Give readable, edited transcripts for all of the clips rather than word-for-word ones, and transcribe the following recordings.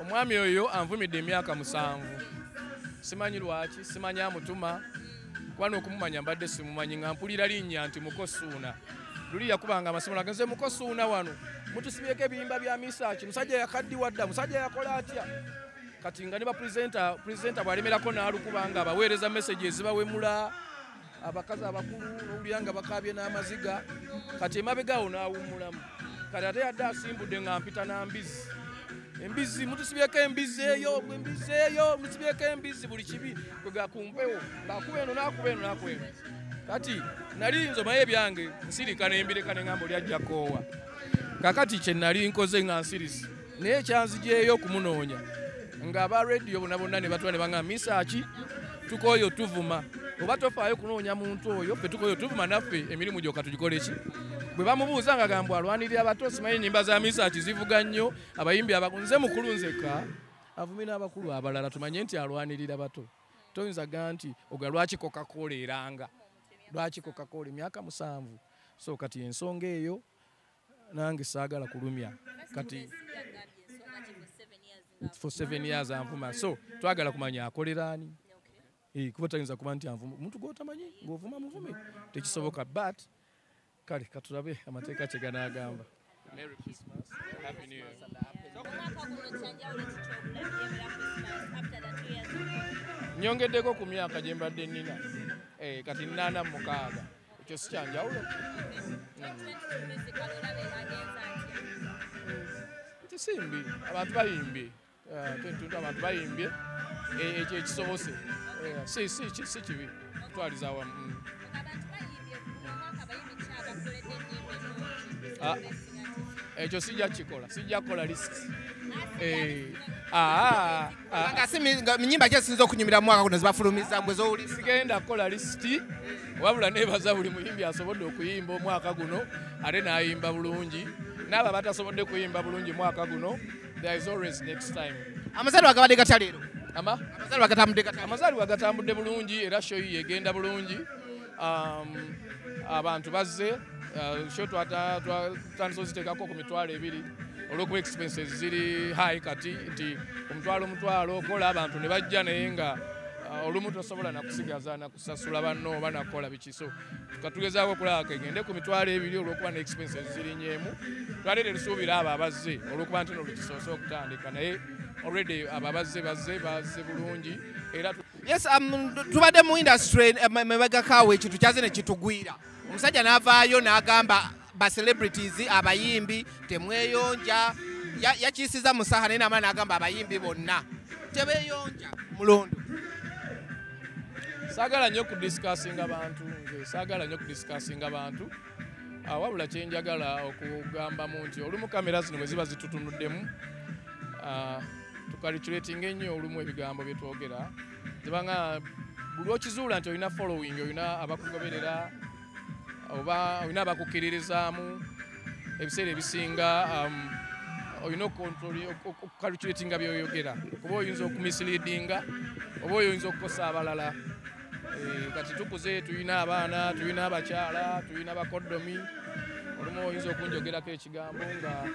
Omwami oyo anvumidde emyaka 7. Simanyi lwaki, simanyi amutuma. Kuba n'okumumanya mbadde simumanyi, nga mpulira linnya nti Mukosuuna. Luli yakubanga amasimu agenze Mukosuuna wano. Mutusibyeko ebiyimba bya Misaki, musajja yakaddiwa dda, musajja yakola atya? Kati nga ne ba presenter bw'alemerako n'alukuba nga abaweereza messages zibawemula, abakazi abakulu n'owulira nga bakaabye n'amaziga. Kati emabega awo n'awummulamu. Kati ate yadde asimbudde nga mpita na mbizi. Embizi, mutusibyeko embizi eyo, embizi eyo, mutusibyeko embizi buli kibi kwega ku mpewo. Ng'akuba eno n'akuba eno n'akuba eno. Kati nali nze omanyi ebyange nsirika ne mbireka ne ngamba oli ajja koowa. Kakati kye nali nkoze nga nsirise, naye ekyanzigyeyo okumunoonya nga aba radio bonna bonna ne batula ne baŋŋamba Misaki tukooyo tuvuma, oba tofaayo kunoonya muntu oyo, ffe tukooyo tuvuma naffe emirimu gyokka tugikole ki? Bwe bamubuuza nga gamba alwanirira abato, simanyi ennyimba za Misaki zivuga nnyo, abayimbi nze mukulu nzekka, avume n'abakulu abalala tumanye nti alwanirira bato. Toyinza gamba nti oga lwaki Coca-Cola eranga, lwaki Coca-Cola emyaka 7. So kati ensonga eyo nange saagala kulumya. Kati for 7 years anvuma, so twagala kumanya akolera ani. Kuba tayinza kuba nti anvuma omuntu gw'otamanyi ng'ovuma muvume, tekisoboka. But kale katulabe amateeka kye ganaagamba. Merry Christmas, Happy New Year. Nyongeddeko ku myaka gye mbadde nnina. Kati 86. Ekyo si kya njawulo. Simbi, abantu bayimbye. Abantu bayimbye. Ekyo ekisobose. Si kibi. Kutwaliza awamu. Ekyo sijja kukikola, sijja kukola list. Nga nyimba ki ezisinze okunyumira mu mwaka guno zibafulumiza gwe z'owulira? Sigenda kukola list, wabula neebaza buli muyimbi asobodde okuyimba omwaka guno ate n'ayimba bulungi. N'abo abatasobodde kuyimba bulungi mwaka guno, there is always next time. Amazaalibwa gabadde gatya leero? Ama? Amazaalibwa gatambudde gatya? Amazaalibwa gatambudde bulungi era show yiyo egenda bulungi. Abantu bazze, show twatandise oziteekako ku 20,000 olw'okuba expenses ziri high kati nti omutwalo okola abantu ne bajja naye nga olumu tosobola nakusigaza nakusasula banno oba nakukola biki. So katugezaako okulaba kegende ku 20,000 olw'okuba ne expenses zirinyeemu. Twali tetusuubira abo abazze olw'okuba nti no lwekisoose okutandika, naye already abo abazze bazze bulungi era Yes, tubadde mu industry mabegakaawo ekintu kyaze ne kitugwira. Omusajja n'avaayo n'agamba ba celebrities abayimbi temweyonja, yakiisiza mu saaha naye n'amala n'agamba abayimbi bonna tebeeyonja mulondo. Saagala nnyo kudiscussinga bantu, nze saagala nnyo kudiscussinga bantu. Wabula kye njagala okugambamu nti olumu kamera zino bwe ziba zitutunuddemu, tucalculatinga ennyo olumu ebigambo bye twogera. Tebanga buli okizuula nti olina following, olina abakugoberera oba olina abakukkiririzaamu, ebiseera ebisinga olina okucalculatinga by'oyogera, kuba oyinza okumisleadinga oba oyinza okukosa abalala. Kati tukuze, tulina abaana, tulina abakyala, tulina bakoddomi. Olumu oyinza okunjogerako ekigambo nga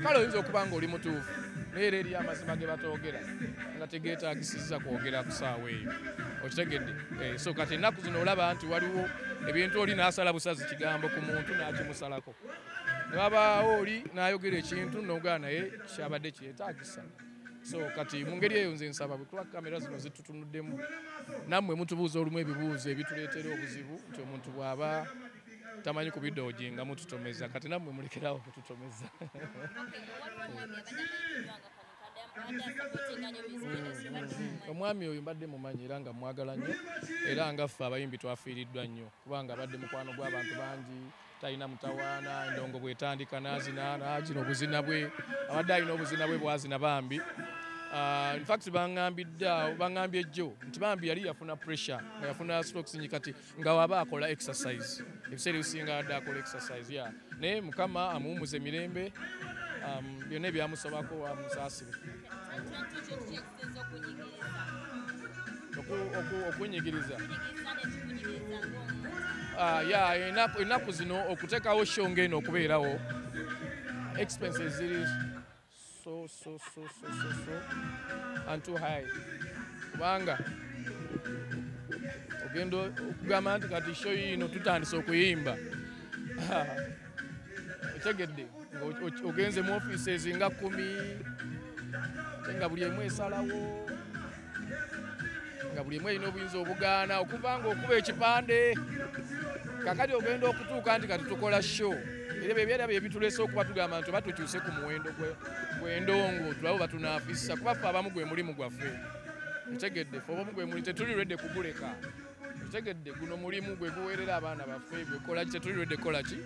kale oyinza okuba nga oli mutuufu, naye era eriyo amazima ge batoogera nga tegeetagisizza kwogera ku ssaawa eyo, okitegedde? So kati ennaku zino olaba nti waliwo ebintu oli n'asala busazi kigambo ku muntu n'akimusalako, ne wabaawo oli n'ayogera ekintu n'ogaa naye kyabadde kyetaagisa. So kati mu ngeri eyo nze nsaba bwe tuba kamera zino zitutunuddemu, nammwe mutubuuza olumu ebibuuzo ebituleetera obuzibu nti omuntu bw'aba tamanyi kubidoojinga mututomeza, kati nammwe mulekerawo okututomeza. Omwami oyo mbadde mumanyi era nga mwagala nnyo, era nga ffe abayimbi twafiiriddwa nnyo kubanga abadde mukwano gw'abantu bangi, talina mutawaana, endongo bw'etandika n'azina n'azina obuzina bwe, abadde alina obuzina bwe bw'azina bambi. In fact bangambye jjo nti bambi yali yafuna pressure nga yafuna strokes nyi, kati nga waba akola exercise ebiseera ebisinga adde akola exercise ya, naye Mukama amuwummuze mirembe, byonna ebyamusobako amusaasire. Okunyigiriza. Ya, ennaku zino okuteekawo show ng'eno okubeerawo expenses ziri so so so so so so and too high, kubanga ogenda okugamba nti kati show yino tutandise okuyimba, otegedde ogenze mu offices nga 10, ate nga buli emu esalawo, nga buli emu erina obuyinza obugaana okuva nga okuba ekipande. Kakati ogenda okutuuka nti kati tukola show, era ebyo ebyera bye bituleese okuba tugamba nti oba tukyuse ku muwendo gw'endongo tulabe oba tunaafissa, kuba ffe abamu gwe mulimu gwaffe. Otegedde, ffe abamu gwe mulimu tetuli redde kuguleka. Otegedde, guno mulimu gwe guweerera abaana baffe, gwe kola ki, tetuli redde kukola ki.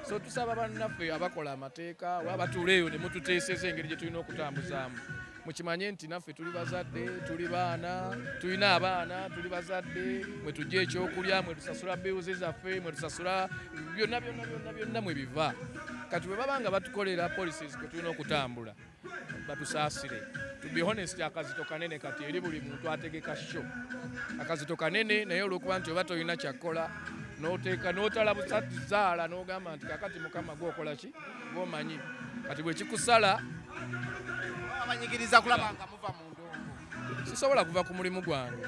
So tusaba bannaffe abakola amateeka oba batuula eyo ne mututeeseza engeri gye tulina okutambuzaamu. Mukimanye nti naffe tuli bazadde, tuli baana, tulina abaana, tuli bazadde, mwe tujja ekyokulya, mwe tusasula bills zaffe, mwe tusasula byonna byonna byonna byonna mwe biva. Kati bwe baba nga batukolera policies kwe tulina okutambula, batusaasire. To be honest, akazito kanene kati eri buli muntu ategeka show. Akazito kanene, naye olw'okuba nti oba tolina kyakola, n'oteeka n'otala busatizaala n'ogamba nti kakati Mukama gw'okola ki, gw'omanyi. Kati bwe kikusala, abanyigiriza kulaba nga muva mu ndongo. Sisobola kuva ku mulimu gwange.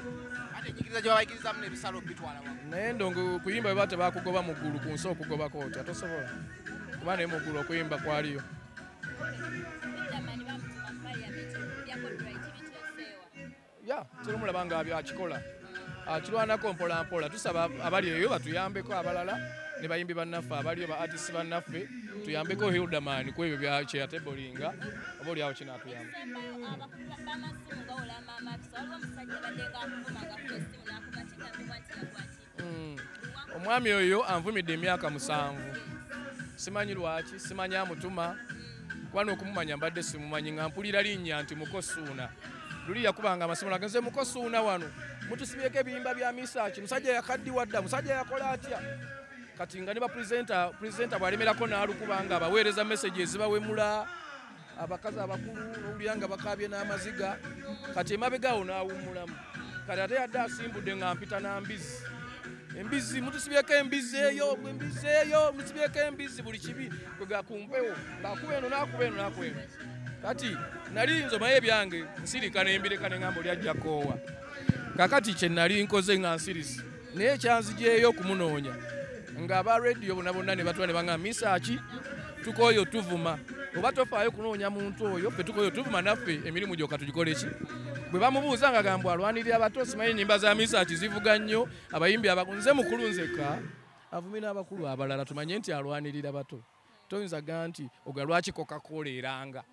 Ate enyigiriza gye babayigirizamu n'ebisalo bitwala waggulu. Naye endongo kuyimba bwe baba tebakugoba mu ggulu, ku nsi okugobako otya, tosobola. Kuba naye mu ggulu okuyimba kwaliyo. Ya, terumulaba nga akikola. Akirwanako mpola mpola. Tusaba abali eyo batuyambeko abalala ne bayimbi bannaffe abaliyo, ba artists bannaffe, tuyambeko Hilderman ku ebyo bya kyeyatebolinga, oba oli awo kinaatuyamba. Omwami oyo anvumidde emyaka 7. Simanyi lwaki, simanyi amutuma, kuba n'okumumanya mbadde simumanyi, nga mpulira linnya nti muko Ssuuna. Luli yakubanga amasimu agenze muko Ssuuna wano, mutusibyeko ebiyimba bya Misaki, musajja yakaddiwa dda, musajja yakola atya? Kati nga ne ba presenter bw'alemerako n'alukuba nga abaweereza messages ezibawemula, abakazi abakulu n'owulira nga bakaabye n'amaziga. Kati emabega awo n'awummulamu. Kati ate yadde asimbudde nga mpita na mbizzi. Embizzi, mutusibyeko embizzi eyo, embizzi eyo, mutusibyeko embizzi buli kibi, kwega ku mpewo, ng'akuba eno n'akuba eno n'akuba eno. Kati nali nze omanyi ebyange, nsirika ne mbireka ne ŋŋamba oli ajja koowa. Kakati kye nali nkoze nga nsirise, naye kyanzigyeyo okumunoonya. Nga aba radio bonna bonna ne batuula ne baŋŋamba, Misaki, tukooye tuvuma. Oba tofaayo kunoonya muntu oyo, ffe tukooye tuvuma naffe emirimu gyokka tugikole ki? Bwe bamubuuza nga gamba alwanirira abato, simanyi ennyimba za Misaki zivuga nnyo, abayimbi nze mukulu nzekka, avumye n'abakulu abalala tumanye nti alwanirira bato. Toyinza ga nti oga lwaki Coca-Cola eranga,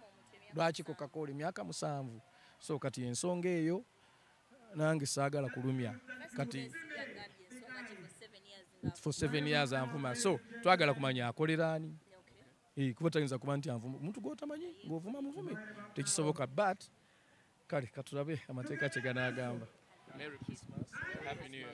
lwaki Coca-Cola emyaka 7. So kati ensonga eyo nange saagala kulumya. Kati for 7 years anvuma. So twagala kumanya akolera ani. Kuba tayinza kuba nti anvuma omuntu gw'otamanyi ng'ovuma muvume, tekisoboka. But kale katulabe amateeka kye ganaagamba. Merry Christmas, Happy New Year.